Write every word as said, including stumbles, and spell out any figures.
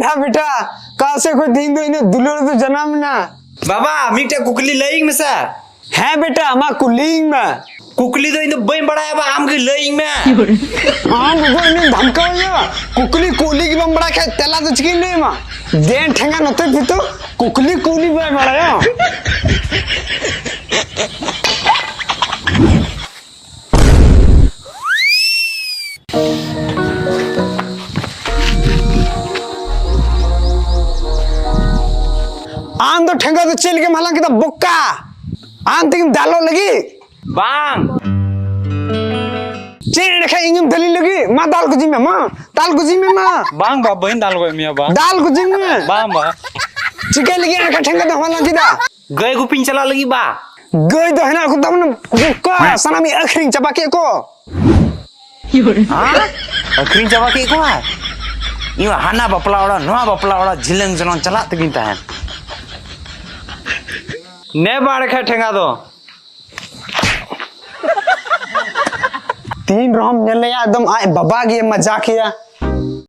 ᱦᱮᱸ ᱵᱮᱴᱟ, ᱚᱠᱟ ᱥᱮᱫ ᱠᱷᱚᱱ ᱛᱮᱦᱮᱧ ᱫᱚ ᱤᱱᱟᱹᱜ ᱫᱩᱞᱟᱹᱲ ᱫᱚ ᱡᱟᱱᱟᱢ ᱮᱱᱟ? ᱵᱟᱵᱟ, ᱢᱤᱫᱴᱮᱡ ᱠᱩᱠᱞᱤ ᱞᱟᱹᱭᱟᱹᱧ ᱢᱮᱥᱮ᱾ ᱦᱮᱸ ᱵᱮᱴᱟ, ᱢᱟ ᱠᱩᱞᱤᱭᱤᱧ ᱢᱮ᱾ ᱠᱩᱠᱞᱤ ᱫᱚ ᱤᱧ ᱫᱚ ᱵᱟᱹᱧ ᱵᱟᱲᱟᱭᱟ ᱵᱟ, ᱟᱢ ᱜᱮ ᱞᱟᱹᱭᱟᱹᱧ ᱢᱮ᱾ ᱟᱢ ᱵᱟᱵᱟ ᱤᱧᱮᱢ ᱫᱷᱟᱢᱠᱟᱣᱤᱧᱟ? ᱠᱩᱠᱞᱤ ᱠᱩᱞᱤ ᱜᱮ ᱵᱟᱢ ᱵᱟᱲᱟᱭ ᱠᱷᱟᱡ ᱛᱮᱞᱟ ᱫᱚ ᱪᱤᱠᱟᱹᱧ ᱞᱟᱹᱭ ᱟᱢᱟ? ᱫᱮᱱ ᱴᱷᱮᱸᱜᱟ ᱱᱚᱛᱮ ᱯᱷᱤᱛᱩ, ᱠᱩᱠᱞᱤ ᱠᱩᱞᱤ ᱵᱟᱭ ᱵᱟᱲᱟᱭᱟ᱾ ᱟᱢ ᱫᱚ ᱴᱷᱮᱸᱜᱟ ᱫᱚ ᱪᱮᱫ ᱞᱟᱹᱜᱤᱫ ᱮᱢ ᱦᱟᱞᱟᱝ ᱠᱮᱫᱟ ᱵᱚᱠᱟ? ᱟᱢ ᱛᱮᱜᱮᱢ ᱫᱟᱞᱚᱜ ᱞᱟᱹᱜᱤᱫ? ᱵᱟᱝ᱾ ᱪᱮᱫ ᱮᱸᱰᱮᱠᱷᱟᱱ ᱤᱧᱮᱢ ᱫᱟᱹᱞᱤ ᱞᱟᱹᱜᱤᱫ? ᱢᱟ ᱫᱟᱞ ᱜᱚᱡᱤᱧ ᱢᱮ, ᱢᱟ ᱫᱟᱞ ᱜᱚᱡᱤᱧ ᱢᱮ, ᱢᱟ᱾ ᱵᱟᱝ ᱵᱟ, ᱵᱟᱹᱧ ᱫᱟᱞ ᱜᱚᱡ ᱢᱮᱭᱟ ᱵᱟ᱾ ᱫᱟᱞ ᱜᱚᱡᱤᱧ ᱢᱮ᱾ ᱵᱟᱝ ᱵᱟ᱾ ᱪᱤᱠᱟᱹᱭ ᱞᱟᱹᱜᱤᱫ ᱮᱸᱰᱮᱠᱷᱟᱱ ᱴᱷᱮᱸᱜᱟ ᱫᱚ ᱦᱟᱞᱟᱝ ᱠᱮᱫᱟ? ᱜᱟᱹᱭ ᱜᱩᱯᱤᱧ ᱪᱟᱞᱟᱜ ᱞᱟᱹᱜᱤᱫ ᱵᱟ᱾ ᱜᱟᱹᱭ ᱫᱚ ᱦᱮᱱᱟᱜ ᱠᱚ ᱛᱟᱵᱚᱱᱟ ᱵᱚᱠᱟ, ᱥᱟᱱᱟᱢᱤᱧ ᱟᱹᱠᱷᱨᱤᱧ ᱪᱟᱵᱟ ᱠᱮᱫ ᱠᱚ᱾ ᱦᱮᱸ? ᱟᱹᱠᱷᱨᱤᱧ ᱪᱟᱵᱟ ᱠᱮᱫ ᱠᱚᱣᱟ? ᱤᱧ ᱦᱟᱱᱟ ᱵᱟᱯᱞᱟ ᱚᱲᱟᱜ, ᱱᱚᱣᱟ ᱵᱟᱯᱞᱟ ᱚᱲᱟᱜ, ᱡᱷᱤᱞᱟᱹᱝ ᱡᱚᱱᱚᱝ ᱪᱟᱞᱟᱜ ᱛᱮᱜᱤᱧ ᱛᱟᱦᱮᱱ᱾ ᱱᱮ ᱵᱟᱲ ᱠᱷᱟᱡ ᱴᱷᱮᱸᱜᱟ ᱫᱚ᱾ ᱛᱤᱱ ᱨᱮᱦᱚᱸᱢ ᱧᱮᱞᱮᱭᱟ, ᱮᱠᱫᱚᱢ ᱟᱡ ᱵᱟᱵᱟ ᱜᱮ ᱢᱟᱡᱟᱠᱮᱭᱟ᱾